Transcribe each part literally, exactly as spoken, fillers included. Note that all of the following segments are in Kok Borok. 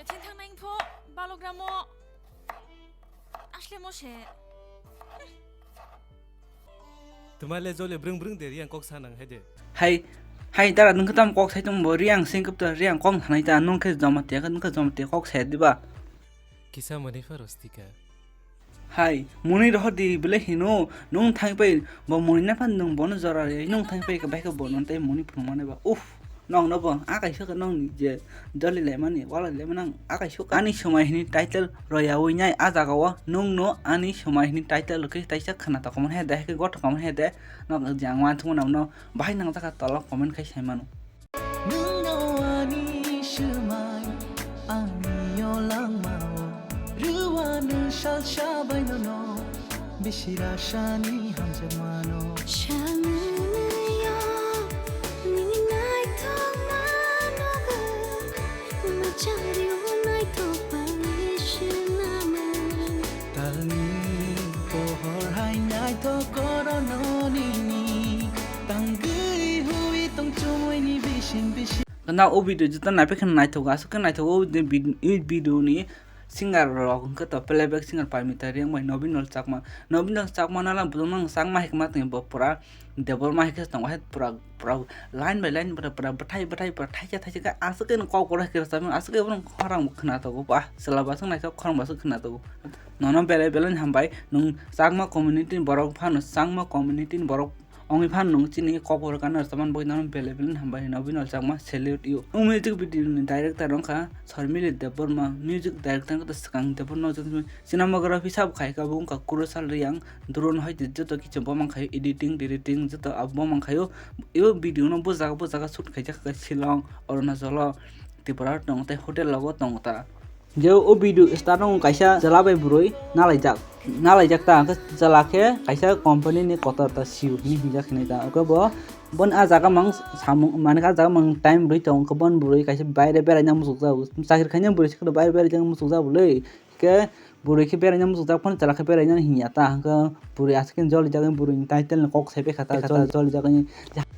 Thintang nang pho balogramo. Asle mo se. Twmale jole brwng brwng de Riang kok sa nang hai de. Hai, hai, dara nwng khe tamo kok sai tongbo? Riang sing khe to Riang kok thanai ta, nwng khe joma tiya khe, nwng khe joma tiya kok sai diba? Kisa mani pha rostika. Hai, muni rohor di bile hino, nwng thang pai bo muni na phan nwng bono jora re, nwng thang pai ka bai ka bono tai muni phung mane ba. Uff. Nokno bo akai sokha nokni je joli laimani, wala laimani ang akai sokha. Ani somai hini title royawi nai a jaga o, nokno ani somai hini title rwkhe taisa khwna tokomon he de, heke goto komon he de, nok jang wan thumwi nokno bahai nangjakha tolo comment khai sai mano. Nokno ani somai, ani yo langmao, rwani salsa bai nono. Bisirasani hamjakmano. Sanwino nini naithokma nogo, mwchangrio naithok bai swnamwi. Talni pohor hai naithok korono nini, tangwi hui tong chumui ni bising bising. Na o video jota naipikhe naithok aswk khe naithok o video ni. Singer rok hwnkhe to playback singer Paimita Riang bai Nobin Lal Chakma. Nobin Lal Chakma nala budong nang Chakma hai khe ma tongwi bo pura Debbarma hai khe tongo hai pura, pura line by line pura, pura bwthai bwthai pura thaisa thaisa khe aswk khe kok kotor hai khe rwchapmani aswk khe bono khorang bo khwna tongo ba chwla bo aswk naithok khorang bo aswk khwna tongo. Nono belai belai hambai nwng Chakma community ni borok phano Chakma community ni borok Wngwi phano nwng chini kokborok ano rwchapmani bagwi nono belai belai hambai hino Nobin Lal Chakma, salute you. O music video ni director wngkha Sharmili Debbarma, music director wngkha Swkang Debbarma, cinematography sabo khaikha bo wngkha Kurosa Riang, drone hai joto kichu bo mankhaio, editing, directing joto abo bo mankhaio. O video no bo jaga bo jaga shoot khaijak kha Shillong, Arunachal o, Tripura o tongo tei hotel rogo tongo ta. Je o video start wng kaisa chwla bai bwrwi nalaijak, nalaijak ta, hwnkhe chwla khe kaisa company ni kotor ta C E O hinwi hinjak hinwi ta, hwnkhe bo, boni ah jaga mang samung, mane ah jaga mang time rwi tongo, hwnkhe boni bwrwi kaisa baire beraina muchukjak, chakri khaina bwrwi se baire beraina muchukjak bwlwi, hwnkhe bwrwi khe beraina muchukjak phano chwla khe beraina hinya ta, hwnkhe bwrwi aswk khe jolijak, bwrwini title ni kok sai pekha ta, jolijak hinwi.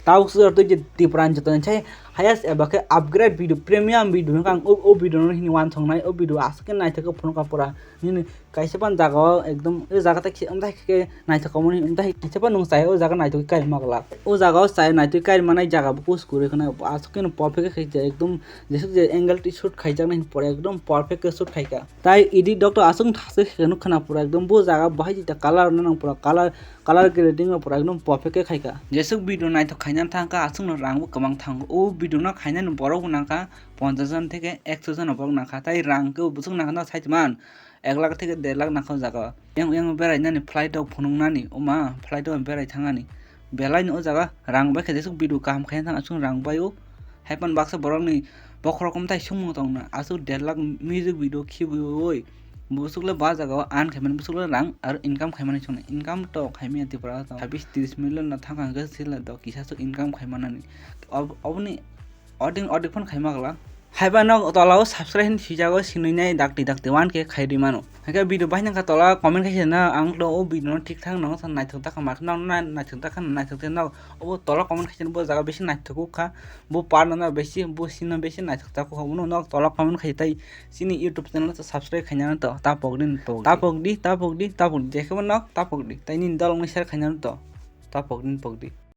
Tabuk swk twi je Tripura ni joto ni sai highest eba khe upgrade video, premium video hwnka ang o, o video no hini uansuknai, o video aswk khe naithok khe phunukha pura. Nini kaisa phano jaga o ekdom o jaga tai khe, amtai khe naithok mani, amtai kaisa phano nwng chaya o jaga naithok khe kairima glak. O jaga o chaya naithok kairima nai jaga bo kusu kwrwi khwna aswk khe no perfect khe khaijak ekdom jesuk je angle twi shoot khaijaknai pura ekdom perfect khe shoot khaikha. Tai edit rok to aswk thaswk khe nukha na pura ekdom bo jaga bahai jita colour no nang pura colour Color grading rok pura ekdom perfect khe khaikha. Jesuk video naithok khaina thangkha aswkno rang bo kwbang thango. O video no khainani borok bo nangkha ponchash jon theke ekso jon borok nangkha. Tai rang khe bwswk nangkha no saichwman ek lakh theke der lakh nangkha o jaga o. Yang yang berainani flight rok phunuknani oma flight rok berai thangani. Belaino o jaga rang bai khe jesuk video kaham khaina thang aswk rang bai o. Haiphano baksa borokni bokhorok mwtai songmung tongna aswk der lakh music video khibiui. Bwswk le ba jaga o earn khaimani bwswk le rang aro income khaimani chwngno income to khaimaya Tripura o tongo sabis tris million no thang kha hwnkhe sila do kisa swk income khaimanani. Ob-, oboni ordek ordek phano khaima glak. Haiba nok tola o subscribe hinwi swijak o sinui nai dakti dakti one K khai rwi mano. Hwnkhe video bahai nangkha tola comment khai se na ang to o video no thik thak no naithok ta kha ma kheno naithok ta kha naithok te no obo tola comment khai se bo jaga bisi naithok kha bo part no bisi bo scene no bisi naithok ta kha obo no nok tola comment khai tai. Chini YouTube channel no subscribe khaina to tapok din pok tapok di tapok di tapok di jekhe no tapok di tai nini dolong ni share khaina to tapok din pok di.